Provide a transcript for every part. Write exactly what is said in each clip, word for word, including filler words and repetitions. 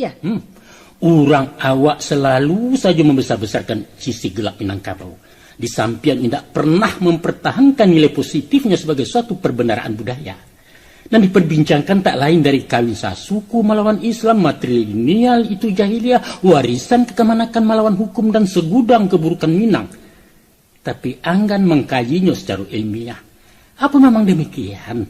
Hmm. Urang awak salalu sajo mambesar-besarkan sisi gelap Minangkabau, di sampiang indak pernah mampartahankan nilai positifnyo sabagai suatu parbandaraan budaya. Nan diparbincangkan tak lain dari kawin sasuku malawan Islam, matrilineal itu jahiliah, warisan kakamanakan malawan hukum, dan sagudang kaburukan Minang. Tapi anggan mangkajinyo sacaro ilmiah. Apo mamang damikian?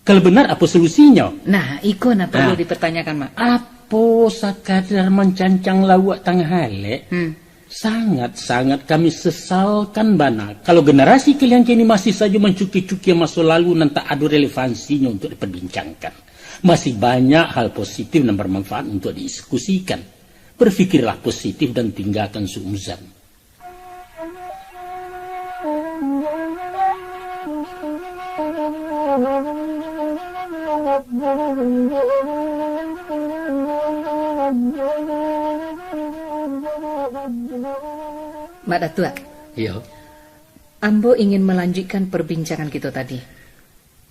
Kalau benar, apo solusinyo? Nah, iko nan paralu dipartanyakan, Mak. Apo sakadar mancancang lauak tangah alek? Hmm. Sangat-sangat kami sesalkan bana, kalau generasi kalian kini masih sajo mancukia-cukia maso lalu nan tak ado relevansinyo untuak diparbincangkan. Masih banyak hal positif nan barmanfaat untuak didiskusikan. Berfikirlah positif dan tinggakan suuzan. Mak Datuak. Iyo. Ambo ingin malanjuikkan parbincangan kito tadi.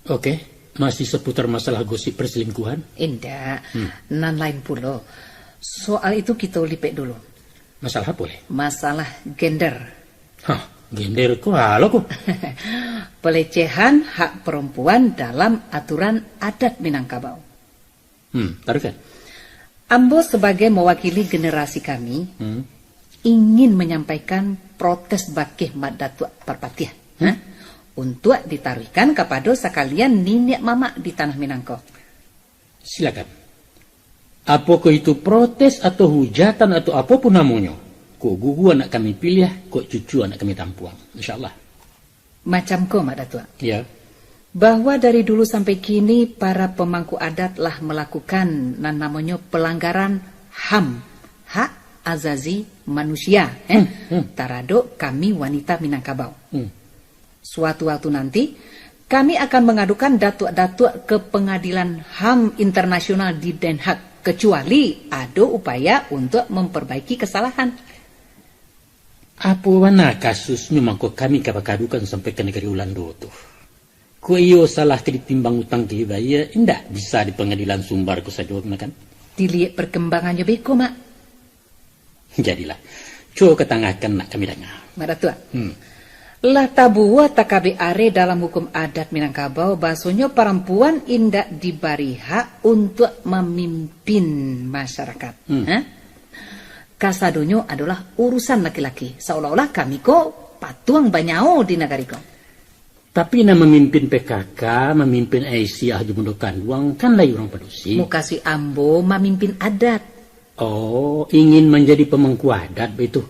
Oke, masih saputar masalah gosip perselingkuhan? Indak. Hmm. Nan lain pulo. Soal itu kito lipek dulu. Masalah apo, leh? Masalah gender. Hah, gender ko alo ko? Pelecehan hak perempuan dalam aturan adat Minangkabau. Hmm, taruihkan. Ambo sabagai mawakili generasi kami, Hmm. ingin manyampaikan protes bakeh Mak Datuak Parpatiah, Hmm. ha? Untuak ditaruihkan kapado sakalian niniak mamak di tanah Minang ko. Silakan. Apokoh itu protes atau hujatan atau apo pun namonyo, kok gugu anak kami piliah, kok cucu anak kami tampuang. Insya Allah. Macam ko, Mak Datuak. Ya. Bahwa dari dulu sampai kini, para pemangku adat lah melakukan nan namonyo pelanggaran HAM, hak azazi manusia, eh, Hmm, hmm. taradok kami wanita Minangkabau. Hmm. Suatu waktu nanti, kami akan mangadukan datuak-datuak ke Pengadilan HAM Internasional di Den Haag, kecuali ado upaya untuak memperbaiki kesalahan. Apo bana kasusnyo mangko kami ka bakadukan sampai ka nagari Ulando tu? Kok iyo salah ka ditimbang utang ka dibayia, indak bisa di pangadilan sumbar ko sajo, kan? Diliek parkambangannyo beko, Mak. Jadilah. Cubo katangahkan nak kami danga. Mak Datuak. Hmm. Lah tabuah takabek areh dalam hukum adat Minangkabau, bahasonyo parampuan indak dibari hak untuak mamimpin masyarakat. Hmm. Ha? Kasadonyo adolah urusan laki-laki, saolah-olah kami ko patuang banyao di nagari ko. Tapi nan mamimpin P K K, mamimpin Aisyah jo Mundo Kanduang, kan lai urang padusi. Mukasuik ambo mamimpin adat. Oh, ingin manjadi pamangku adat baitu?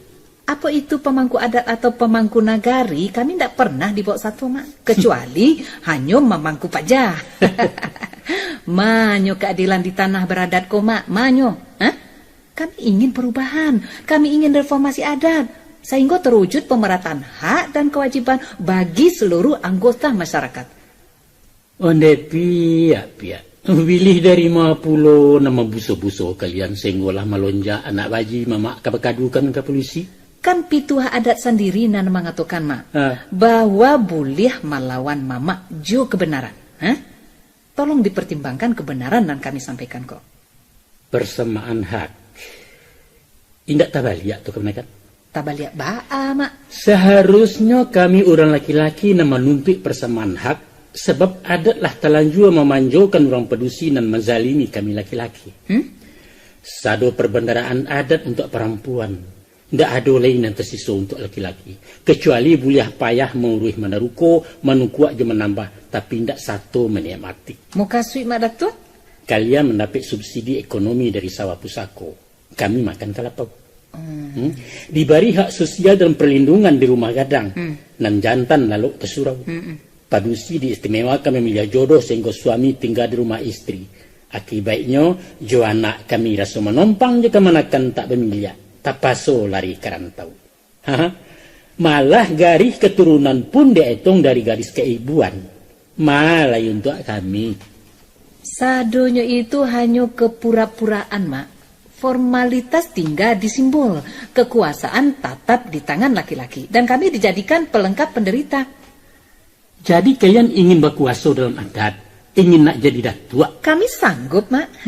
Apo itu pamangku adat atau pamangku nagari, kami ndak pernah dibaok sato, Mak. Kecuali hanyo mamangku paja. Manyo keadilan di tanah baradat ko, Mak, manyo. Hah? Kami ingin perubahan, kami ingin reformasi adat, sahinggo terwujud pemerataan hak dan kewajiban bagi seluruh anggota masyarakat. Ondeh piak-piak, bilih dari ma pulo nan mambuso-buso kalian sahinggo lah malonjak anak baji mamak ka bakadukan ka polisi? Kan pituah adat sandiri nan mangatokan, Mak, Ha. bahwa buliah malawan mamak jo kebenaran. Hah? Tolong dipertimbangkan kebenaran nan kami sampaikan ko. Persamaan hak. Indak tabaliak tu, kamanakan? Tabaliak baa, Mak? Saharusnyo kami urang laki-laki nan manumpik persamaan hak, sabab adat lah talanjua mamanjokan urang padusi nan manzalimi kami laki-laki. Hmm? Sado perbandaraan adat untuak parampuan. Indak ado lai nan tasiso untuak laki-laki, kecuali buliah payah mauruih manaruko, manungkuak jo manambah, tapi indak sato maniamati. Mukasuik, Mak Datuak? Kalian mandapek subsidi ekonomi dari sawah pusako. Kami makan kalapau. Hmm. Hmm? Dibari hak sosial dan perlindungan di rumah gadang, Hmm. nan jantan lalok ka surau. Hmm. Padusi diistimewakan mamiliah jodoh sahinggo suami tingga di rumah istri. Akibaiknyo, jo anak kami raso manompang jo kamanakan tak bamiliak, tapaso lari ka rantau. Haha. Malah garih katurunan pun dietong dari garis kaibuan. Ma lai untuak kami. Sadonyo itu hanyo kapura-puraan, Mak. Formalitas tingga di simbol. Kakuasaan tatap di tangan laki-laki. Dan kami dijadikan pelengkap penderita. Jadi kalian ingin bakuaso dalam adat, Ingin nak jadi datuak? Kami sanggup, Mak.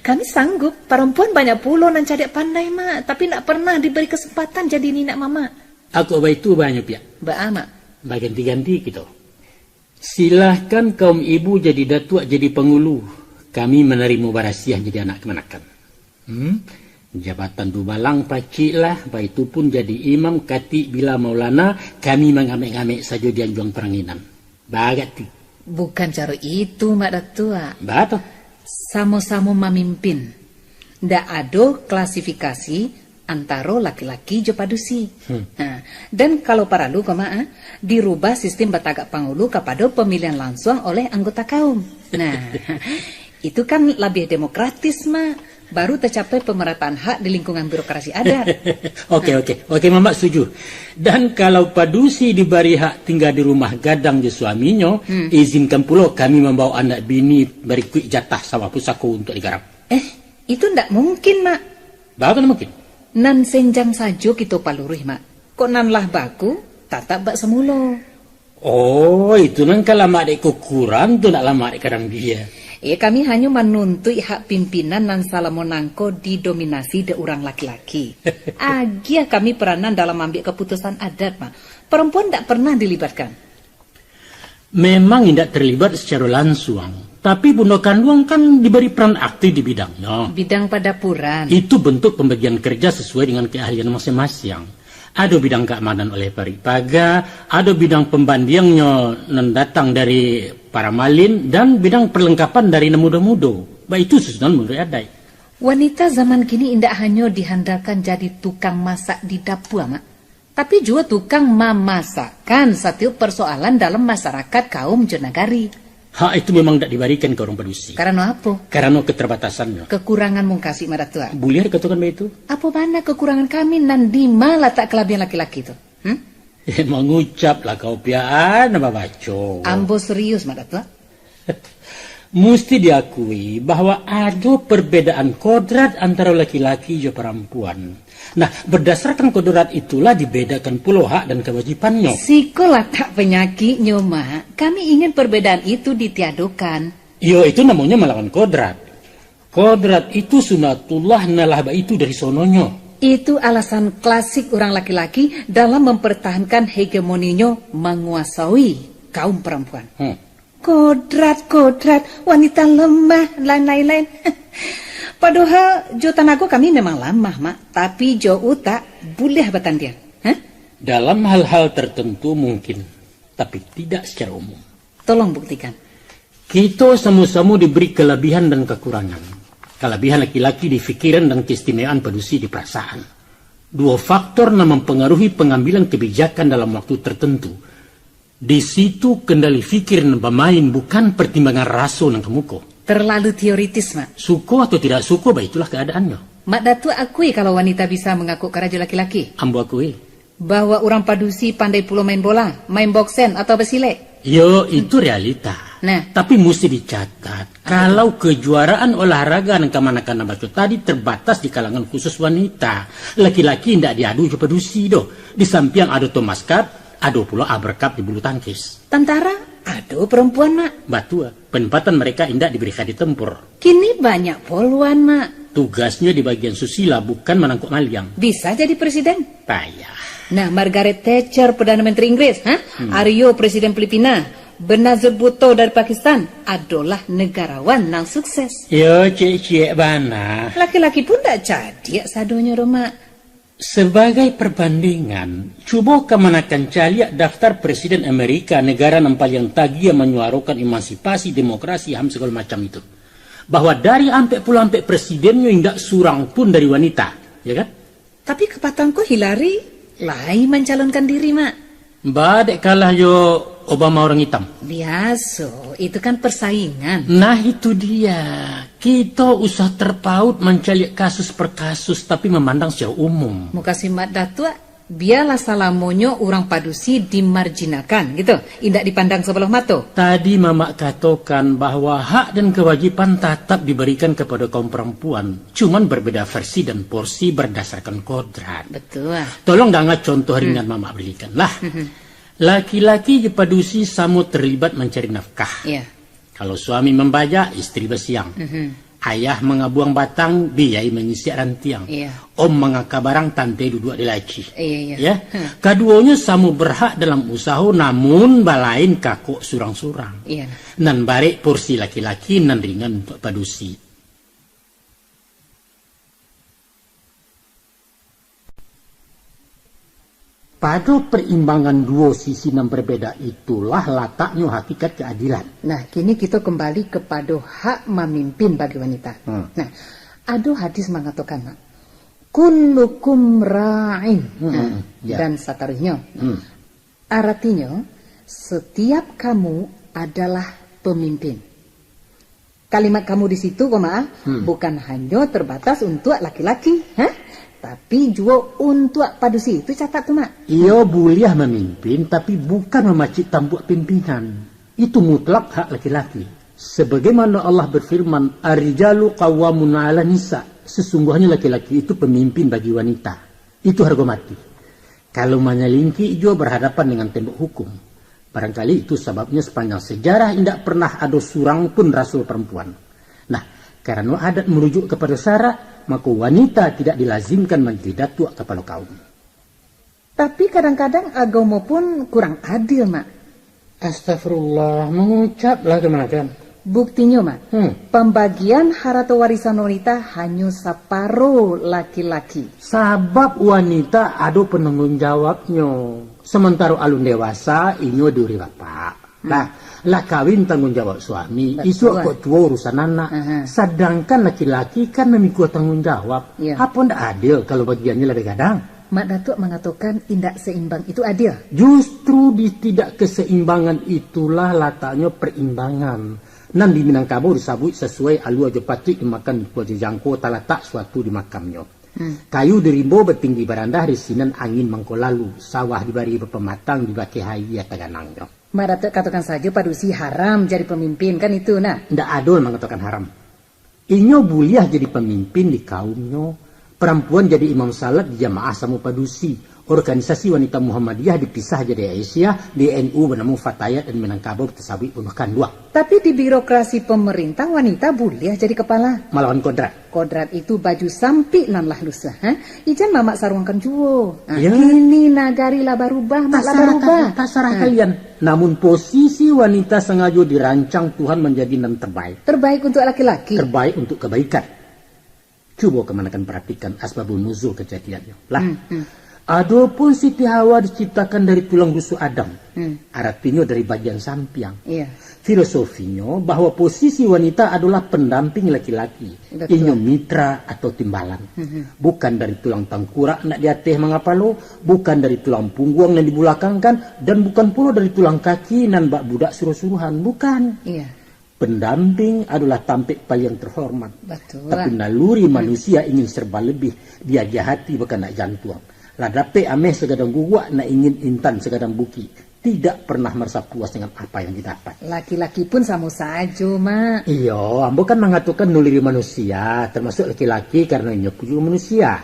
Kami sanggup. Parampuan banyak pulo nan cadiak pandai, Mak, tapi ndak pernah diberi kesempatan jadi niniak mamak. Kok baitu bahanyo, Piak? Baa, Mak? Baganti-ganti kito. Silahkan kaum ibu jadi datuak, jadi pangulu. Kami manarimo barasiah jadi anak kamanakan. Hmm? Jabatan dubalang paciklah, baitu pun jadi imam, katik, bila, maulana, kami mangamek-ngamek sajo di anjuang paranginan. Baa kok tu? Bukan caro itu, Mak Datuak. Baa tu? Samo-samo mamimpin. Ndak ado klasifikasi antaro laki-laki jo padusi. Hmm. Nah, dan kalau paralu ko, Mak, ah, dirubah sistim batagak pangulu kapado pamilihan lansuang oleh anggota kaum. Nah, itu kan labiah demokratis, Mak. Baru tacapai pamarataan hak di lingkungan birokrasi adat. Oke, oke. Oke, Mamak setuju. Dan kalau padusi dibari hak tingga di rumah gadang jo suaminyo, Hmm. izinkan pulo kami mambaok anak bini barikuik jatah sawah pusako untuak digarap. Eh, itu ndak mungkin, Mak. Baa tu ndak mungkin? Nan senjang sajo kito paluruih, Mak. Kok nan lah baku, tatap bak samulo. Oh, itu nan ka lamak dek kukurang tu, ndak lamak dek karambia. Eh, kami hanyo manuntuik hak pimpinan nan salamo nangko didominasi dek urang laki-laki. Agiah kami peranan dalam ambiak kaputusan adat, Mak. Parampuan ndak pernah dilibatkan. Memang indak terlibat secara langsung, tapi bundo kanduang kan diberi peran aktif di bidangnya. Bidang padapuran. Itu bentuk pembagian kerja sesuai dengan keahlian masing-masing. Ado bidang keamanan oleh parik paga, ado bidang pambandiangnyo nan datang dari paramalin, dan bidang perlengkapan dari nan mudo-mudo. Baitu susunan manuruik adaik. Wanita zaman kini indak hanyo dihandalkan jadi tukang masak di dapua, Mak, tapi juo tukang mamasakkan satiok parsoalan dalam masarakat, kaum jo nagari. Hak itu memang ndak dibarikan ka urang padusi. Karano apo? Karano keterbatasannyo. Kekurangan mungkasuik, Mak Datuak. Buliah dikatokan baitu. Apo bana kekurangan kami, nan dima latak kalabiahan laki-laki tu? Hmm? Eh, mangucaplah kau, Piak, nan babaco. Ambo serius, Mak Datuak. Musti diakui bahwa ado perbedaan kodrat antaro laki-laki jo parampuan. Nah, berdasarkan kodrat itulah dibedakan pulo hak dan kawajibannyo. Siko latak panyakiknyo, Mak. Kami ingin perbedaan itu ditiadokan. Iyo, itu namonyo malawan kodrat. Kodrat itu sunatullah, nan lah baitu dari sononyo. Itu alasan klasik urang laki-laki dalam mempertahankan hegemoninyo manguasai kaum parampuan. Hmm. Kodrat, kodrat, wanita lemah, dan lain-lain. Padohal jo tanago kami memang lamah, Mak, tapi jo utak buliah batandiang. Hah? Dalam hal-hal tertentu mungkin, tapi tidak secara umum. Tolong buktikan. Kito samo-samo diberi kalabihan dan kakurangan. Kalabihan laki-laki di pikiran dan keistimewaan padusi di parasaan. Duo faktor nan mampangaruhi pangambilan kabijakan dalam waktu tertentu. Di situ kendali pikir nan bamain, bukan partimbangan raso nan ka muko. Terlalu teoritis, Mak. Suko atau tidak suko, baitulah keadaannyo. Mak Datuak akui kalau wanita bisa mangakuk karajo laki-laki? Ambo akui. Bahwa urang padusi pandai pulo main bola, main boksen, atau basilek? Yo, itu realita. Nah. Tapi musti dicatat, kalau kejuaraan olahraga nan kamanakan ambo baco tadi terbatas di kalangan khusus wanita. Laki-laki indak diadu jo padusi doh. Di sampiang ado Thomas Cup, ado pulo Arbor Cup di bulu tangkis. Tantara, ado parampuan, Mak. Batua, penempatan mereka indak diberi kadi tempur. Kini banyak poluan, Mak. Tugasnyo di bagian susila, bukan manangkok maliang. Bisa jadi presiden? Payah. Nah, Margaret Thatcher, Perdana Menteri Inggris, ha? Hmm. Aryo, Presiden Filipina, Benazir Bhutto dari Pakistan, adolah negarawan nan sukses. Yo, ciek-ciek bana. Laki-laki pun dak cadiak sadonyo doh, Mak. Sebagai perbandingan, cubo kamanakan caliak daftar presiden Amerika, negara nan paliang tagiah manyuarokan emansipasi, demokrasi, ham sagalo macam itu. Bahwa dari ampek puluah ampek presidennyo indak surang pun dari wanita, ya kan? Tapi kapatang ko Hillary lai mancalonkan diri, Mak. Ba dek kalah jo Obama urang itam. Biaso, itu kan persaingan. Nah, itu dia. Kito usah terpaut mancaliak kasus per kasus, tapi mamandang secara umum. Mukasuik Mak Datuak, bialah salamonyo urang padusi dimarjinalkan, gitu. Indak dipandang sabalah mato. Tadi Mamak katokan bahwa hak dan kewajiban tatap diberikan kepada kaum perempuan, cuman berbeda versi dan porsi berdasarkan kodrat. Betul. Tolong danga contoh ringan Mamak berikan lah. Mhm. Laki-laki jo padusi samo terlibat mancari nafkah. Iya. Kalau suami mambajak, istri basiang. Mhm. Ayah mangabuang batang, biyai manyisiak rantiang. Iya. Om mangaka barang, tante duduak di laci. Iya, iya. Ya? Hmm. Kaduonyo samo berhak dalam usaho, namun balain kakok surang-surang. Iya. Nan barek porsi laki-laki, nan ringan untuak padusi. Pado perimbangan duo sisi nan berbeda itulah lataknyo hakikat keadilan. Nah, kini kito kembali kepada hak mamimpin bagi wanita. Hmm. Nah, ado hadis mangatokan, Mak, "Kullukum ra'in." Hmm, Nah, hmm, ya. dan sataruihnyo. Hmm. Aratinyo, setiap kamu adalah pemimpin. Kalimat kamu di situ, ko, Mak, Hmm. bukan hanyo terbatas untuak laki-laki, ha? Tapi juo untuak padusi. Itu catat tu, Mak. Iyo buliah mamimpin, tapi bukan mamacik tampuak pimpinan. Itu mutlak hak laki-laki. Sebagaimana Allah berfirman, "Ar-rijalu qawwamuna 'alan nisa." Sesungguhnya laki-laki itu pemimpin bagi wanita. Itu harga mati. Kalau manyalingkik juo berhadapan dengan tembok hukum. Barangkali itu sababnya sepanjang sejarah indak pernah ado surang pun rasul perempuan. Nah, karano adat merujuk kepada syarak, maka wanita tidak dilazimkan menjadi datuak kapalo kaum. Tapi kadang-kadang agamo pun kurang adil, Mak. Astagfirullah, mangucaplah kamanakan. Buktinyo, Mak, Hmm. pambagian harato warisan wanita hanyo saparo laki-laki. Sabab wanita ado panangguang jawabnyo, samantaro alun dewasa, inyo diurih bapak. Hmm. Lah, lah kawin tangguang jawab suami, Batua. isuak kok tuo urusan anak. Aha. Sadangkan laki-laki kan mamikua tangguang jawab. Ya. Apo ndak adil kalau bagiannyo labiah gadang? Mak Datuak mangatokan indak seimbang itu adil. Justru di tidak keseimbangan itulah lataknyo perimbangan. Nan di Minangkabau disabuik sasuai alua jo patuik dimakan, dikua jo jangko talatak suatu di makamnyo. Hmm. Kayu di rimbo batinggi barandah, di sinan angin mangko lalu, sawah dibari bapamatang, dibakeh aia taganangnyo. Mak Datuak katokan sajo padusi haram jadi pamimpin, kan itu nah? Ndak ado mangatokan haram. Inyo buliah jadi pamimpin di kaumnyo, parampuan jadi imam salat di jamaah samo padusi, organisasi wanita Muhammadiyah dipisah jadi Aisyah, di N U banamo Fatayat, dan Minangkabau tasabuik bunuh kanduang. Tapi di birokrasi pamarintah wanita buliah jadi kapala. Malawan kodrat. Kodrat itu baju sampik nan lah lusuah, ha? Ijan mamak saruangkan juo. Ha, Ya. kini nagari lah barubah, mak lah Tasarah barubah. ka-, tasarah Ha. kalian. Namun posisi wanita sangajo dirancang Tuhan manjadi nan terbaik. Terbaik untuk laki-laki. Terbaik untuk kebaikan. Cubo kamanakan paratikan asbabun nuzul kajadiannyo. Lah, Hmm, hmm. adopun Siti Hawa diciptakan dari tulang rusuk Adam, Hmm. aratinyo dari bagian sampiang. Iya. Filosofinyo bahwa posisi wanita adolah pandamping laki-laki. Batua. Inyo mitra atau timbalan. Mhm. Bukan dari tulang tangkurak nan di ateh mangapalo, bukan dari tulang pungguang nan dibulakangkan, dan bukan pulo dari tulang kaki nan bak budak suruah-suruahan. Bukan. Iya. Pandamping adolah tampek paliang terhormat. Batua. Tapi naluri Hmm. manusia ingin serba lebih, diagiah hati bakanak jantuang. Lah dapek ameh sagadang guguak, nak ingin intan sagadang bukik. Tidak pernah marasa puas dengan apa yang didapat. Laki-laki pun samo sajo, Mak. Iyo, ambo kan mangatokan naluri manusia, termasuk laki-laki, karano inyo pun juo manusia.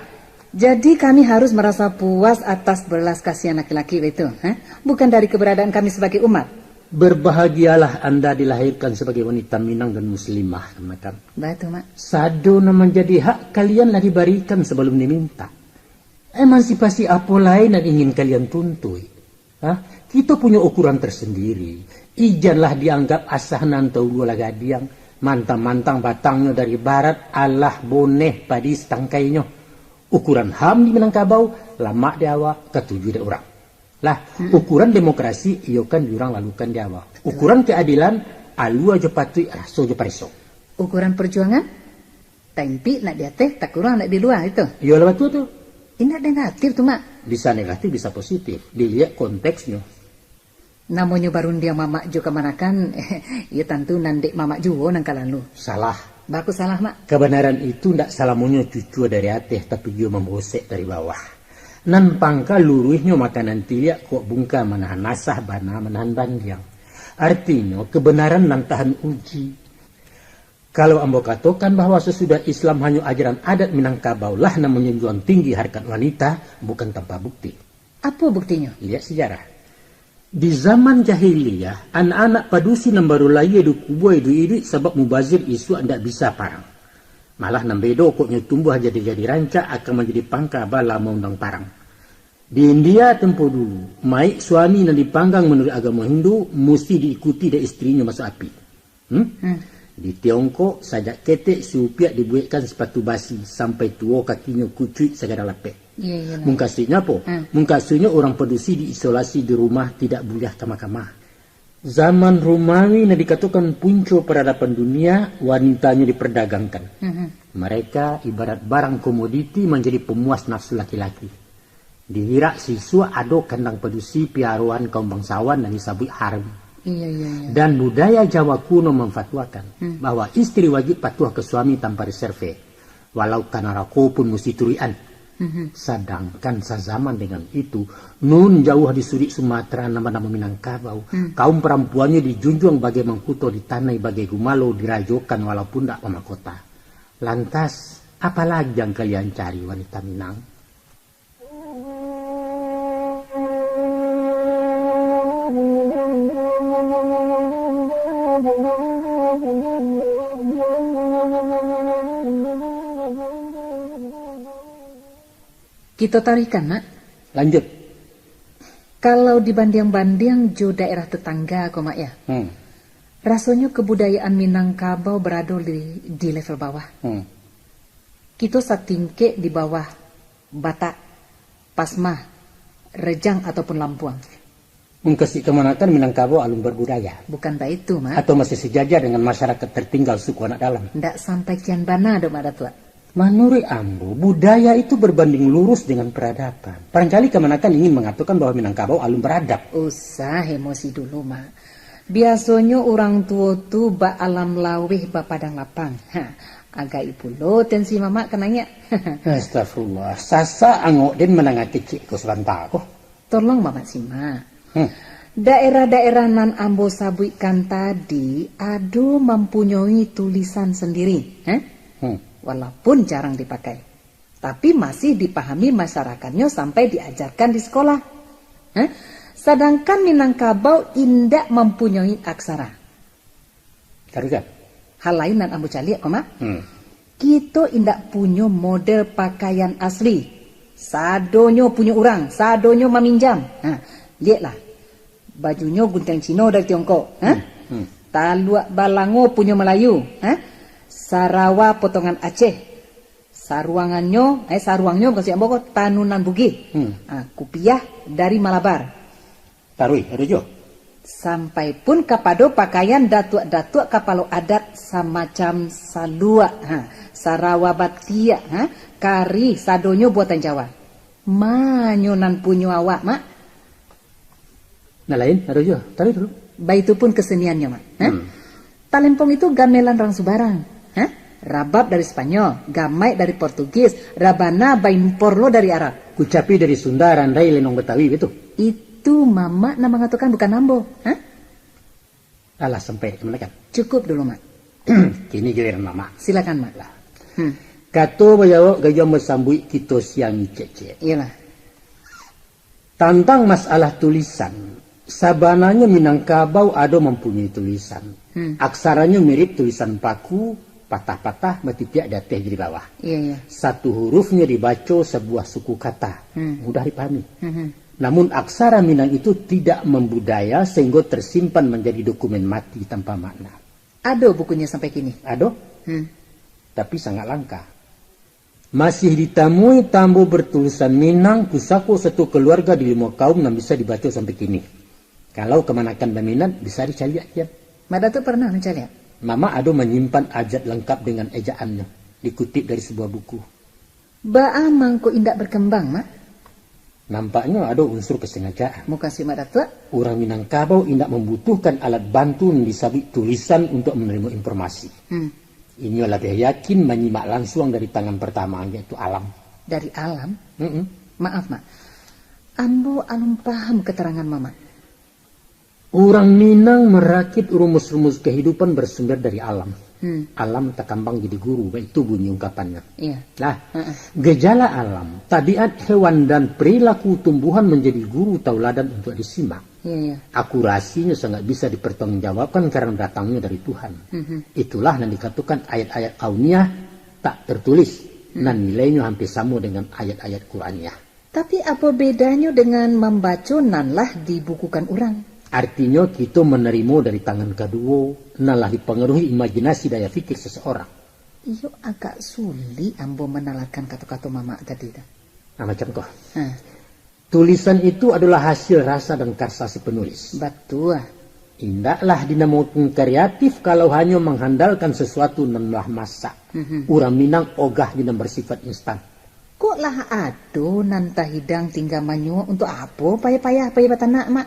Jadi kami harus marasa puas atas belas kasihan laki-laki, baitu, ha? Bukan dari keberadaan kami sebagai umat. Berbahagialah anda dilahirkan sebagai wanita Minang dan muslimah, kamanakan. Baitu, Mak. Sado nan manjadi hak kalian lah dibarikan sabalum dimintak. Emansipasi apo lai nan ingin kalian tuntuik? Ha? Kito punyo ukuran tersendiri. Ijanlah dianggap asa nan tau duo lah gadiang, mantang-mantang batangnyo dari barat, alah boneh padi satangkainyo. Ukuran HAM di Minangkabau, lamak di awa, katuju dek urang. Lah, Hmm. ukuran demokrasi, iyo kan di urang lalu kan di awa. Betul. Ukuran keadilan, alua jo patuik, raso jo pareso. Ukuran perjuangan? Taimpik nak di ateh, takuruang nak di lua, itu. Iyolah batua tu. Indak negatif tu, Mak. Bisa negatif, bisa positif. Diliek konteksnyo. Namonyo barundiang mamak jo kamanakan, iyo tantu nan dek mamak juo nan ka lalu. Salah. Baa kok salah, Mak? Kabanaran itu ndak salamonyo cucua dari ateh, tapi juo mambosek dari bawah. Nan pangka luruihnyo makanan tiliak, kok bungka manahan nasah, bana manahan bandiang. Artinyo, kabanaran nan tahan uji. Kalau ambo katokan bahwa sasudah Islam hanyo ajaran adat Minangkabau lah nan manjunjuang tinggi harkat wanita, bukan tanpa bukti. Apo buktinyo? Liek sejarah. Di zaman jahiliah, anak-anak padusi nan baru layie dikubua iduik-iduik sabab mubazir isuak ndak bisa parang. Malah nan bedo kok nyo tumbuah jadi-jadi rancak akan manjadi pangka bala maundang parang. Di India tempo dulu, maik suami nan dipanggang manuruik agamo Hindu musti diikuti dek istrinyo masuak api. Hmm? Hmm. Di Tiongkok, sajak ketek si upiak dibuekkan sipatu basi, sampai tuo kakinyo kucuik sagadang lapek. Iya, iyalah. Mungkasuiknyo apo? Hmm. Mungkasuiknyo urang padusi diisolasi di rumah, tidak buliah kamah-kamah. Zaman Romawi nan dikatokan punco paradaban dunia, wanitanyo diperdagangkan. Mhm. Mereka ibarat barang komoditi manjadi pemuas nafsu laki-laki. Di Irak sisuak ado kandang padusi piaroan kaum bangsawan nan disabuik harem. Iya, iya, iya. Dan budaya Jawa kuno mamfatuakan Hmm. bahwa istri wajib patuah ka suami tanpa reserve, walau ka narako pun musti turuikan. Mhm. Sadangkan sazaman dengan itu, nun jauah di suduik Sumatera nan banamo Minangkabau, Hmm. kaum parampuannyo dijunjuang bagai mangkuto, ditanai bagai gumalo, dirajokan walaupun dak pamahkota. Lantas, apalagi yang kalian cari wanita Minang? Kito taruihkan, Mak. Lanjut. Kalau dibandiang-bandiang jo daerah tetangga ko, Mak, ya. Hmm. Rasonyo kebudayaan Minangkabau berado di, di level bawah. Hmm. Kito satingkek di bawah Batak, Pasmah, Rejang ataupun Lampuang. Mungkasuik kamanakan Minangkabau alun berbudaya? Bukan baitu, Mak. Atau masih sejajar dengan masyarakat tertinggal suku anak dalam? Ndak sampai kian bana doh, Mak Datuak. Manuruik ambo, budaya itu berbanding lurus dengan peradaban. Barangkali kamanakan ingin mangatokan bahwa Minangkabau alun beradab. Usah emosi dulu, Mak. Biasonyo urang tuo tu baalam laweh bapadang lapang. Ha, agai pulo tensi mamak ka naiak. Astagfirullah, sasak angok den mandanga kecek ko sabanta ko. Tolong mamak simak. Hmm. Daerah-daerah nan ambo sabuikkan tadi ado mampunyoi tulisan sandiri, ha? Hmm. Walaupun jarang dipakai. Tapi masih dipahami masyarakatnyo sampai diajarkan di sekolah. Ha? Sadangkan Minangkabau indak mampunyoi aksara. Taruihkan. Hal lain nan ambo caliak ko, Mak. Hmm. Kito indak punyo model pakaian asli. Sadonyo punyo urang, sadonyo maminjam. Ha, lieklah. Bajunyo guntiang Cino dari Tiongkok. Ha? Hmm. Hmm. Taluak balango punyo Malayu. Ha? Sarawa potongan Aceh. Saruangannyo, eh, saruangnyo bukan siap boko, tanunan Bugih. Hmm. Ah, kupiah dari Malabar. Taruih, ado juo. Sampai pun kapado pakaian datuak-datuak kapalo adat samacam saluak, ha, sarawa batiak, ha, kari, sadonyo buatan Jawa. Ma nyo nan punyo awak, Mak? Nan lain, ado juo. Taruih dulu. Baitu pun keseniannyo, Mak. Ha? Hmm. Talempong itu gamelan rang subarang. Ha? Rabab dari Spanyol, gamaik dari Portugis, rabana baimpor lo dari Arab. Kucapi dari Sunda, randai lenong Betawi, betul? Itu mamak nan mangatokan, bukan ambo. Ha? Alah, sampai kamanakan? Cukup dulu, Mak. Kini giliran mamak. Silakan, Mak. Lah. Hmm. Kato bajawab gayuang basambuik kito siang cek-cek. Iyalah. Tantang masalah tulisan, sabananyo Minangkabau ado mampunyoi tulisan. Hmm. Aksaranyo mirip tulisan paku, patah-patah, batitiak di ateh jo di bawah. Iya, iya. Satu hurufnyo dibaco sabuah suku kata, Hmm. mudah dipahami. Hmm, hmm. Namun aksara Minang itu tidak membudaya sehingga tersimpan menjadi dokumen mati tanpa makna. Ado bukunyo sampai kini? Ado. Hmm. Tapi sangat langka. Masih ditamui tambo bertulisan Minang, pusako satu keluarga di limo kaum nan bisa dibaco sampai kini. Kalau kamanakan baminat, bisa dicaliak kian. Mak Datuak pernah mancaliak? Mamak ado manyimpan abjad langkap dengan ejaannyo, dikutip dari sebuah buku. Baa mangko indak berkembang, Mak? Nampaknyo ado unsur kesengajaan. Mukasuik Mak Datuak? Urang Minangkabau indak mambutuhkan alat bantu nan disabuik tulisan untuak manarimo informasi. Hmm. Inyo labiah yakin manyimak lansuang dari tangan partamo, yaitu alam. Dari alam? Mm-mm. Maaf, Mak. Ambo alun paham keterangan Mamak. Urang Minang marakit rumus-rumus kehidupan bersumber dari alam. Hmm. Alam takambang jadi guru, baitu bunyi ungkapannyo. Iya. Lah, Heeh. gejala alam, tabiat hewan dan perilaku tumbuhan menjadi guru tauladan untuak disimak. Iya, iya. Akurasinyo sangat bisa dipertanggungjawabkan karena datangnyo dari Tuhan. Mhm. Itulah yang dikatakan ayat-ayat kauniyah tak tertulis, Hmm. nan nilainyo hampir samo dengan ayat-ayat Quraniyah. Tapi apo bedanyo dengan mambaco nan lah dibukukan urang? Artinyo, kito manarimo dari tangan kaduo, nan lah dipangaruhi imajinasi daya fikir seseorang. Iyo, agak sulik ambo manalakan kato-kato mamak tadi tu. Nah, macam ko. Ha. Tulisan itu adalah hasil rasa dan karsa si penulis. Batua. Indaklah dinamokan kreatif kalau hanyo mangandalkan sasuatu nan lah masak. Mhm. Urang Minang ogah di nan bersifat instan. Kok lah ado nan tahidang tingga manyuok, untuk apo payah-payah pai batanak, Mak?